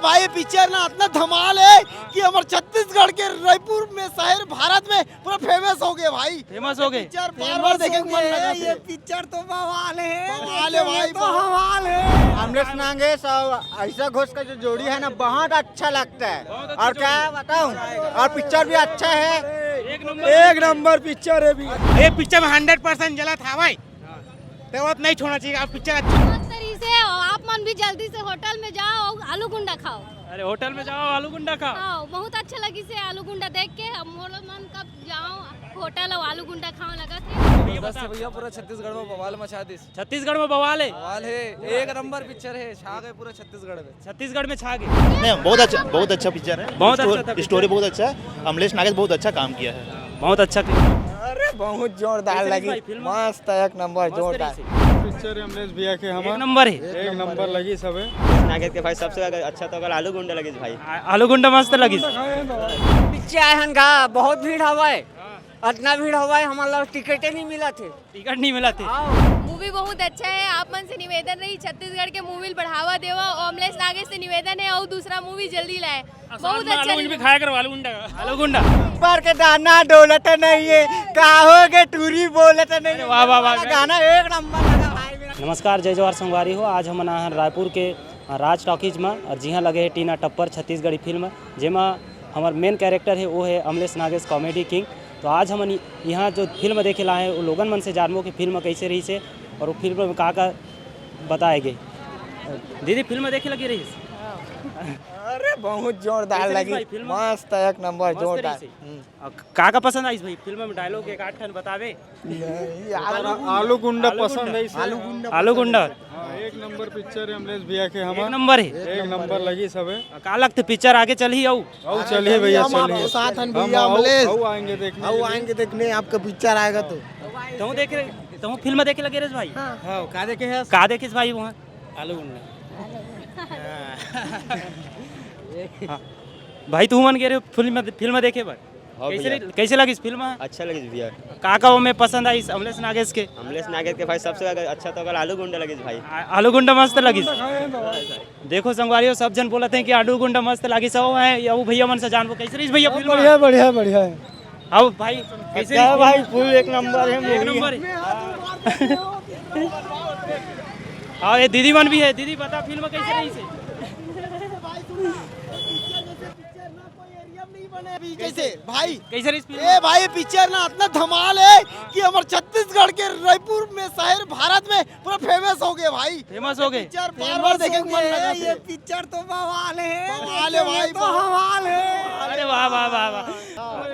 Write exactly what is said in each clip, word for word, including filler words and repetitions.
भाई, ये पिक्चर ना इतना धमाल है कि हमर छत्तीसगढ़ के रायपुर में, शहर भारत में पूरा फेमस हो गया भाई। फेमस हो गए। पिक्चर बार बार देखे के मन लगा ये। पिक्चर तो बवाल है। बवाल है भाई, तो बवाल। बवाल है। अमलेश नागेश और ऐसा घोष का जो जोड़ी है ना, बहुत अच्छा लगता है। और क्या बताऊं, और पिक्चर भी अच्छा है। एक नंबर पिक्चर है भी। ये पिक्चर में हंड्रेड परसेंट जला था भाई। तो वो नहीं छोड़ना चाहिए आप पिक्चर। अच्छा, मस्त तरीके से आप मन भी जल्दी से होटल में जाओ और आलू गुंडा खाओ। अरे, होटल में जाओ, आलू गुंडा खाओ। हाँ, बहुत अच्छा लगी से आलू गुंडा देख के। हम मोर मन कब जाओ होटल और आलू गुंडा खाओ लगा थे। जबरदस्त है भैया, पूरा छत्तीसगढ़ में बवाल मचा दिस। छत्तीसगढ़ में बवाल है। बवाल है, एक नंबर पिक्चर है, छा गए पूरा छत्तीसगढ़ में। छत्तीसगढ़ में छा गए। नहीं, बहुत अच्छा, बहुत अच्छा पिक्चर है। बहुत अच्छा था पिक्चर। स्टोरी बहुत अच्छा है। अमलेश नागेश बहुत अच्छा काम किया है। बहुत अच्छा किया। अरे, बहुत जोरदार लगी। भाई, फिल्म मस्त है, एक नंबर, मस्त जोरदार। पिक्चर है अमलेश भैया के, हम एक नंबर है। एक नंबर लगी सब है। नागेश के भाई, सबसे अच्छा तो अगर आलू गुंडा लगी भाई। आ-, आलू गुंडा मस्त लगी। पिक्चर आए हन गा, बहुत भीड़ हवाए। इतना भीड़ हवाए, हमारा टिकटे नहीं मिला थे। टिकट नहीं मिला थे। मूवी बहुत अच्छा है। आप मन से निवेदन रही, छत्तीसगढ़ के मूवी बढ़ावा देवा और अमलेश नागेश से निवेदन है और दूसरा मूवी जल्दी लाए। बहुत अच्छा आलू गुंडा भी खाया करो, आलू गुंडा। आलू गुंडा। पर के दाना डोलत नहीं है, का हो गे टूरी बोलत नहीं है। वाह, वाह, वाह। गाना एक नंबर लगा भाई मेरा। नमस्कार, जय जोहार संगवारी हो। आज हमन आए हन रायपुर के, अ, राज टॉकीज में, और जिहां लगे है टीना टप्पर छत्तीसगढ़ी फिल्म, जेमा हमर मेन कैरेक्टर है, वो है अमलेश नागेश कॉमेडी किंग। तो आज हमन इ-, इहां जो फिल्म देखे ला है, वो लोगन मन से जानबो कि फिल्म कैसे रहिस है और वो फिल्म में का का बताए गे। दीदी, फिल्म देखे लगी रहिस? अरे, बहुत जोरदार कैसे रहिस लगी। भाई, फिल्म? मस्त, एक नंबर, मस्त जोरदार। रहिस है। हम्म। अ, का का पसंद आइस भाई फिल्म में? डायलॉग एक आध ठन बतावे। नहीं, आलू गुंडा पसंद है इसे। आलू गुंडा। हाँ, एक नंबर पिक्चर है अमलेश भैया के, हम एक नंबर है। एक नंबर लगी सबे। का लगते पिक्चर आगे चलही अउ? अउ चलिए भैया, हम आपके चलिए। साथ हैं हम भैया, अउ, अमलेश। अउ आएंगे देखने अउ के लिए। आएंगे देखने, आपका पिक्चर आएगा तो। तहु देखे, तहु फिल्म देखे लगे रहे भाई? हाँ। हाँ, का देखे है? का देखे भाई वहाँ? आलू गुंडा। हाँ। भाई, तू मन गे रहे फिल्म, फिल्म देखे बर? हाँ कैसे भैया। लग-, कैसे लगिस फिल्म? अच्छा लगिस भैया। का का ओमे पसंद आइस अमलेश नागेश के? अमलेश नागेश के भाई सबसे ज्यादा अच्छा तो अगर आलू गुंडा लगिस भाई। आ-, आलू गुंडा मस्त लगिस। देखो संगवारी हो, सब झन बोलत हैं कि आलू गुंडा मस्त लगिस। अउ है, अउ भैया मन से जानबो कैसे रहिस भैया फिल्म? बढ़िया, बढ़िया, बढ़िया है। अउ भाई, कैसे क्या रहिस भाई, फिल्म? फुल एक नंबर है एक मूवी। नंबर है। हाँ, ये दीदी मन भी है। दीदी, बता फिल्म कैसे रहिस? भाई, सुन ना, पिक्चर जैसे पिक्चर ना कोई एरिया में नहीं बने अभी। कैसे? भाई, कैसे रहिस फिल्म? ए भाई, ये पिक्चर ना इतना धमाल है कि हमर छत्तीसगढ़ के रायपुर में, शहर भारत में पूरा फेमस हो गया भाई। फेमस हो गए। पिक्चर बार बार देखे के मन लगा ये। पिक्चर तो बवाल है। बवाल है भाई, तो बवाल। बवाल है। अरे वाह, वाह, वाह, वाह।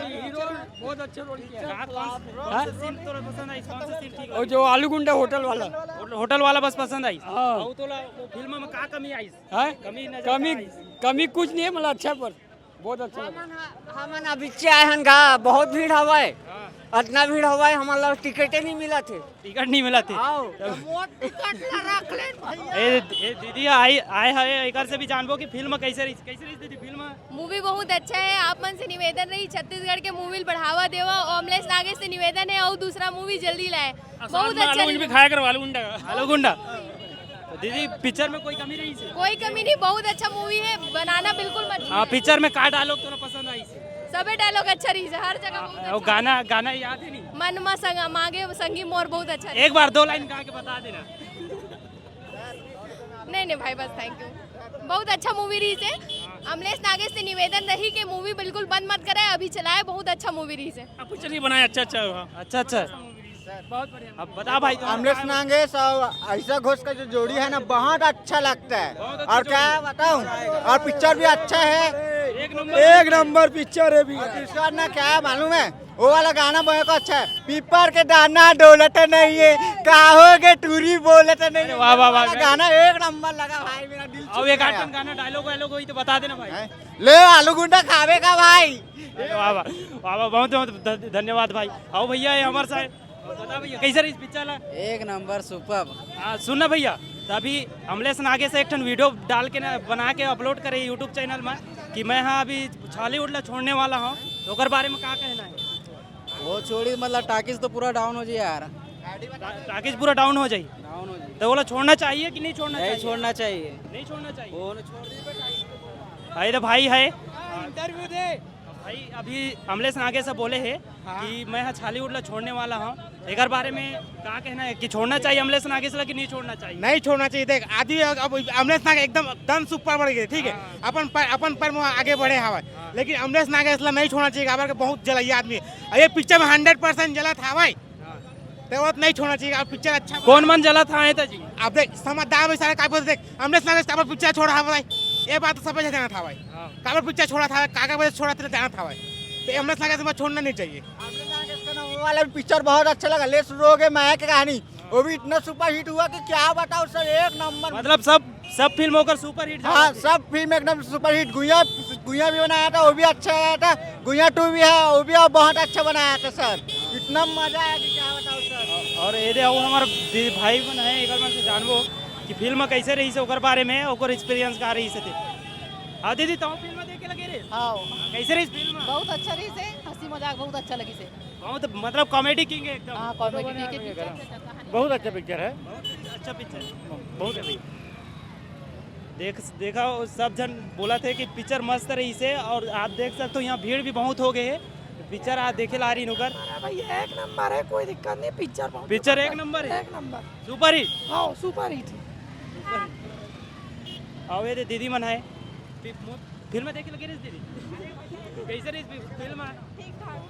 हीरो बहुत अच्छा रोल किया। कौन, कौन सा सीन तोरा पसंद आई? कौन सा सीन ठीक? और जो आलू गुंडा होटल वाला। होटल, होटल वाला बस पसंद आई। हाँ। और तोला वो फिल्म में का कमी आई? हाँ? कमी नजर कमी, का आई? कमी कुछ नहीं है, मतलब अच्छा पर बहुत अच्छा लगा। हमन ह-, हमन अभी आए हन गा, बहुत भीड़ हवाए। हाँ। इतना भीड़ हवाए, हमन ला टिकटे नहीं मिला थे। टिकट नहीं मिला थे। आओ, तो मोर टिकट ला रख ले भैया। ए, ए दीदी आई, आए हवे, एकर से भी जानबो कि फिल्म कैसे रही, कैसे रही दीदी फिल्म? मूवी बहुत अच्छा है। आप मन से निवेदन रही, छत्तीसगढ़ के मूवी बढ़ावा देवा और अमलेश नागेश से निवेदन है और दूसरा मूवी जल्दी लाए। बहुत अच्छा आलू भी खाया करो, आलू गुंडा। आलू गुंडा। तो दीदी, पिक्चर में कोई कमी रही से? कोई कमी नहीं, बहुत अच्छा मूवी है, बनाना बिल्कुल मत भूलिए। हाँ, पिक्चर में का डायलॉग तोरा पसंद आई से? सबे डायलॉग अच्छा रही से, हर जगह बहुत अच्छा। गाना, गाना याद है नहीं? मन मा संग मांगे संगी मोर बहुत अच्छा रही। एक बार दो लाइन गा के बता देना। नहीं नहीं भाई, बस थैंक यू। बहुत अच्छा मूवी रही से। अमलेश नागेश से निवेदन रही कि मूवी बिल्कुल बंद मत करे, अभी चलाए, बहुत अच्छा मूवी रही से। अब पिक्चर ही बनाए, अच्छा अच्छा हुआ। अच्छा अच्छा। बहुत बढ़िया। अब बता भाई, तो अमलेश नागेश और ऐसा घोष का जो जोड़ी है ना, बहुत अच्छा लगता है। बहुत अच्छा और क्या जोड़ी। बताऊं, और पिक्चर भी अच्छा है। एक नंबर। एक नंबर पिक्चर है भी। और इसका ना क्या है मालूम है, वो वाला गाना बहुत अच्छा है, पीपर के दाना डोलत नहीं है, का हो गे टूरी बोलत नहीं है। वाह, वाह, वाह। गाना एक नंबर लगा भाई, मेरा दिल अब छू एक गया। आध गाना डायलॉग वायलॉग होई तो बता देना भाई। हैं? ले आलू गुंडा खावे का भाई। अरे वाह, वाह, वाह, वाह, बहुत बहुत ध-, धन्यवाद भाई। आओ भैया, ये हमारे साथ बता भैया, कैसे रही पिक्चर ला? एक नंबर सुपर। हाँ, सुन ना भैया, तो अभी अमलेश नागेश एक ठन वीडियो डाल के ना, बना के अपलोड करे यूट्यूब चैनल में कि मैं हाँ अभी छॉलीवुड ला छोड़ने वाला हूँ, तो ओकर बारे में का कहना है? वो छोड़ी, मतलब टाकीज तो पूरा डाउन हो जाए यार। टा-, टाकीज पूरा डाउन हो जाए। डाउन हो जाए। तो बोला छोड़ना चाहिए कि नहीं छोड़ना नहीं चाहिए? छोड़ना चाहिए। नहीं छोड़ना चाहिए। वो छोड़ अरे भाई है। इंटरव्यू दे। भाई, अभी अमलेश नागेश बोले हे हाँ। कि मैं ह छॉलीवुड ला छोड़ने वाला हूँ, एकर बारे में का कहना है कि छोड़ना चाहिए अमलेश नागेश ला कि नहीं छोड़ना चाहिए? नहीं छोड़ना चाहिए। देख, आदमी अब अमलेश नागेश एकदम दन सुपर बढ़ गए, ठीक है, हाँ। अपन पैर, अपन पैर में आगे बढ़े हवा, हाँ। लेकिन अमलेश नागेश ला नहीं छोड़ना चाहिए, काबर के बहुत जलैया आदमी है। ये पिक्चर में हंड्रेड परसेंट जलत हवा। हाँ। ते वो नहीं छोड़ना चाहिए। अब पिक्चर अच्छा कौन मन जलत हे त जी? अब देख, समझदार भाई सारे का बोलते, देख, अमलेश नागेश काबर पिक्चर छोड़ा हवा भाई, ये बात तो सब जाना था भाई। हाँ। काबर पिक्चर छोड़ा था, काका वजह छोड़ा था, जाना था भाई। तो अमलेश नागेश को छोड़ना नहीं चाहिए। अमलेश नागेश का ना वो वाला भी पिक्चर बहुत अच्छा लगा, ले शुरू हो गए माया की कहानी, वो भी इतना सुपरहिट हुआ कि क्या बताओ सर, एक नंबर। मतलब सब, सब फिल्म ओकर सुपरहिट हाँ, जावत हे। सब फिल्म एकदम सुपरहिट। गुइया, गुइया भी बनाया था, वो भी अच्छा आया था। गुइया टू भी है, वो भी अब बहुत अच्छा बनाया था सर, इतना मजा आया कि क्या बताओ सर। और ये दे, वो हमार दीदी भाई मन है, एकर मन से जानबो कि फिल्म कैसे रही से, ओकर बारे में, ओकर एक्सपीरियंस का रही से थे। हाँ दीदी, तो फिल्म देखे लगे रे? हाँ। कैसे रही फिल्म? बहुत अच्छा रही से, हंसी मजाक बहुत अच्छा लगी से। बहुत, मतलब, कॉमेडी किंग है एकदम। हाँ, कॉमेडी किंग है, पिक्चर से ज्यादा कहानी। बहुत अच्छा पिक्चर है। बहुत अच्छा पिक्चर। बहुत अच्छा। देख, देखा, वो सब जन बोला थे कि पिक्चर मस्त रही से, और आप देख सकते हो यहाँ भीड़ भी बहुत हो गए है। पिक्चर आज देखे ला रही नुकर। अरे भाई, एक नंबर है, कोई दिक्कत नहीं, पिक्चर बहुत पिक्चर एक जबरदस्त, नंबर है? एक नंबर। Super hit. हाँ, सुपर हिट। और ये दे दीदी मन है, फि-, मो-, फिल्म देखे लगे रही दीदी? कैसे रही फि-, फिल्म? ठीक ठाक।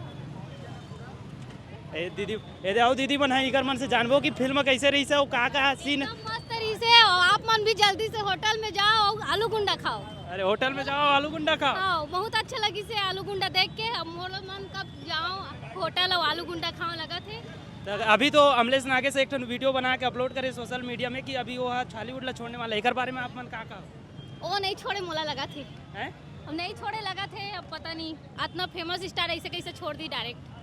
ए दीदी, ए दे, आओ दीदी मन है, इकर मन से जानबो कि फिल्म कैसे रही से, वो का का सीन। एकदम मस्त रही से, और आप मन भी जल्दी से होटल में जाओ और आलू गुंडा खाओ। अरे, होटल में जाओ, आलू गुंडा खाओ। हाँ, बहुत अच्छा लगी से आलू गुंडा देख के। अब मोर मन कब जाओ होटल और आलू गुंडा खाओ लगा थे। तो अभी तो अमलेश नागेश एक ठन वीडियो बना के अपलोड करे सोशल मीडिया में कि अभी वो ह छॉलीवुड ला छोड़ने वाला है, एकर बारे में आप मन का कहो? वो नहीं छोड़े मोला लगा थे। हैं? हम नहीं छोड़े लगा थे, अब पता नहीं इतना फेमस स्टार ऐसे कैसे छोड़ दी डायरेक्ट।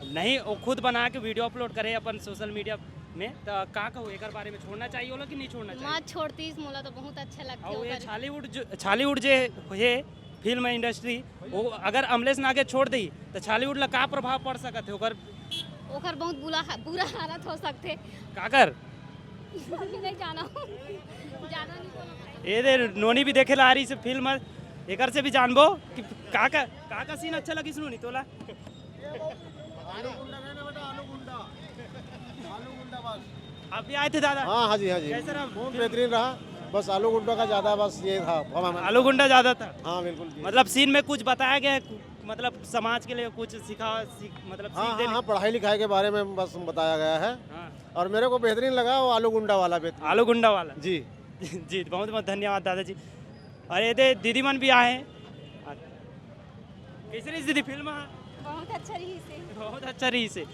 नहीं, वो खुद बना के वीडियो अपलोड करे अपन सोशल मीडिया में, तो का कहू एकर बारे में, छोड़ना चाहिए होला कि नहीं छोड़ना चाहिए? मत छोड़तीस, मोला तो बहुत अच्छा लगथे और ये ओकर। छॉलीवुड जो, छॉलीवुड जे हे फिल्म इंडस्ट्री, वो अगर अमलेश नागेश छोड़ दी तो छॉलीवुड ला का प्रभाव पड़ सकत है ओकर? ओकर बहुत बुरा, बुरा हालत हो सकथे। काकर? नहीं जाना। जाना नहीं बोला। ये दे नोनी भी देखे ला आ रही से फिल्म, एकर से भी जानबो कि का का, का का सीन अच्छा लगिस नोनी तोला? आलू गुंडा नहीं ना बेटा, आलू गुंडा। आलू गुंडा बस। आप भी आए थे दादा? हाँ, हाँ जी, हाँ जी। कैसे रहा? बहुत बेहतरीन रहा। बस आलू गुंडा का ज़्यादा बस ये था, हमारा आलू गुंडा ज़्यादा था? हाँ, बिल्कुल जी। मतलब सीन में कुछ बताया गया है, कु-, मतलब समाज के लिए कुछ सिखा, सीख, मतलब हाँ, सीख हाँ, देने हाँ, पढ़ाई लिखाई के बारे में बस बताया गया है। हाँ। और मेरे को बेहतरीन लगा वो आलू गुंडा वाला बेहतरीन। आलू गुंडा वाला? जी। जी, बहुत बहुत धन्यवाद दादा जी। और ये दे, दीदी मन भी आए हैं। कैसे रही दीदी फिल्म? बहुत अच्छा रही से। बहुत अच्छा रही से।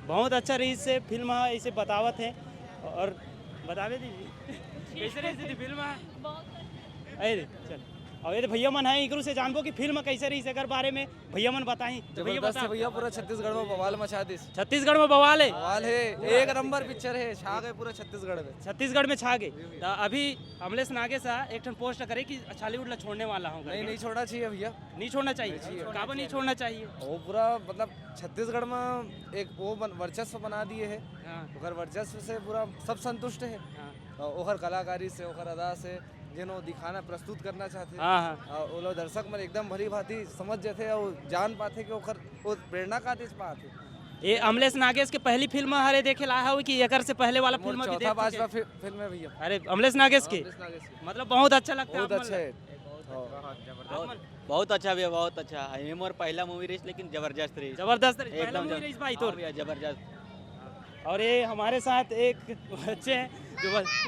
बहुत अच्छा रही से फिल्म, ऐसे बतावत है। और बतावे दीदी, कैसे रही दीदी फिल्म? बहुत अच्छा। अरे चल, और ये भैया मन है, इकरू से जानबो कि फिल्म कैसे रही से, एकर बारे में भैया मन बताई। तो भैया जबरदस्त बता। है भैया, पूरा छत्तीसगढ़ में बवाल मचा दिस। छत्तीसगढ़ में बवाल है? बवाल है, एक नंबर पिक्चर है, छा गए पूरा छत्तीसगढ़ में। छत्तीसगढ़ में छा गए। तो अभी अमलेश नागेश एक ठन पोस्ट करे कि छॉलीवुड ला छोड़ने वाला हूँ नहीं, करके। नहीं छोड़ना चाहिए भैया। नहीं छोड़ना चाहिए? नहीं चाहिए। काबर नहीं छोड़ना चाहिए? वो पूरा मतलब छत्तीसगढ़ में एक वो बन-, वर्चस्व बना दिए है। हाँ। ओकर वर्चस्व से पूरा सब संतुष्ट है। हाँ। और ओकर कलाकारी से, ओकर अदा से, जेन वो दिखाना, प्रस्तुत करना चाहते। हाँ, हाँ। और वो लोग दर्शक मन एकदम भली भांति समझ जाते और जान पाते कि ओकर वो प्रेरणा का देश पाते। ये अमलेश नागेश के पहली फिल्म हरे देखे ला हवे कि एकर से पहले वाला मोर फिल्म भी चौथा देख चुके? पांचवा फि-, फिल्म है भैया। अरे, अमलेश नागेश के? अमलेश नागेश के। मतलब बहुत अच्छा लगता है बहुत आप मन अच्छा ला? है। हाँ। बहुत, बहुत अच्छा भैया, बहुत अच्छा। ये मोर पहला मूवी रही, लेकिन जबरदस्त रही। जबरदस्त रही, पहला एकदम मूवी जबर-, रही भाई हाँ तोर। भैया, जबरदस्त। और ये हमारे साथ एक बच्चे हैं जो बस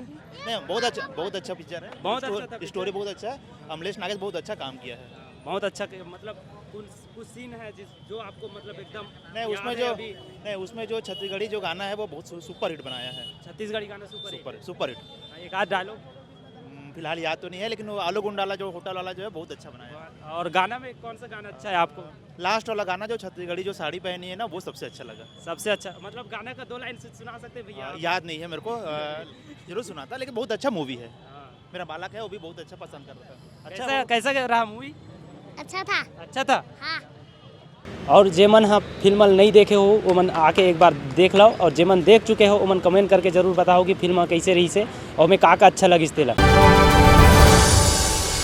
नहीं, बहुत अच्छा, बहुत अच्छा पिक्चर है। बहुत अच्छा स्टोरी, था पिक्चर। स्टोरी बहुत अच्छा है। अमलेश नागेश बहुत अच्छा काम किया है। बहुत अच्छा के-, मतलब कुछ, कुछ सीन है जिस, जो आपको मतलब एकदम नहीं, याद उसमें है जो, अभी? नहीं, उसमें जो छत्तीसगढ़ी जो गाना है वो बहुत सु-, सुपर हिट बनाया है। छत्तीसगढ़ी गाना super hit. Super, super hit. हाँ, एक आध डायलॉग? हम्म, फिलहाल याद तो नहीं है, लेकिन वो आलू गुंडाला जो होटल वाला जो है बहुत अच्छा बनाया है। और गाना में कौन सा गाना अच्छा है आपको? लास्ट वाला गाना जो छत्तीसगढ़ी जो साड़ी पहनी है ना, वो सबसे अच्छा लगा। सबसे अच्छा, मतलब गाना का दो लाइन से सुना सकते हैं भैया हाँ, आप? याद नहीं है मेरे को, अ, जरूर सुनाता, लेकिन बहुत अच्छा मूवी है। हाँ। मेरा बालक है, वो भी बहुत अच्छा पसंद कर रहा था। अच्छा कैसा, वो कैसा रहा मूवी? अच्छा था। अच्छा था? हाँ। और जे मन ह फिल्म ल नहीं देखे हो, वो मन आके एक बार देख लो, और जे मन देख चुके हो, वो मन कमेंट करके जरूर बताओ कि फिल्म कैसे रही से, और ओमे का का अच्छा लगिस तेला।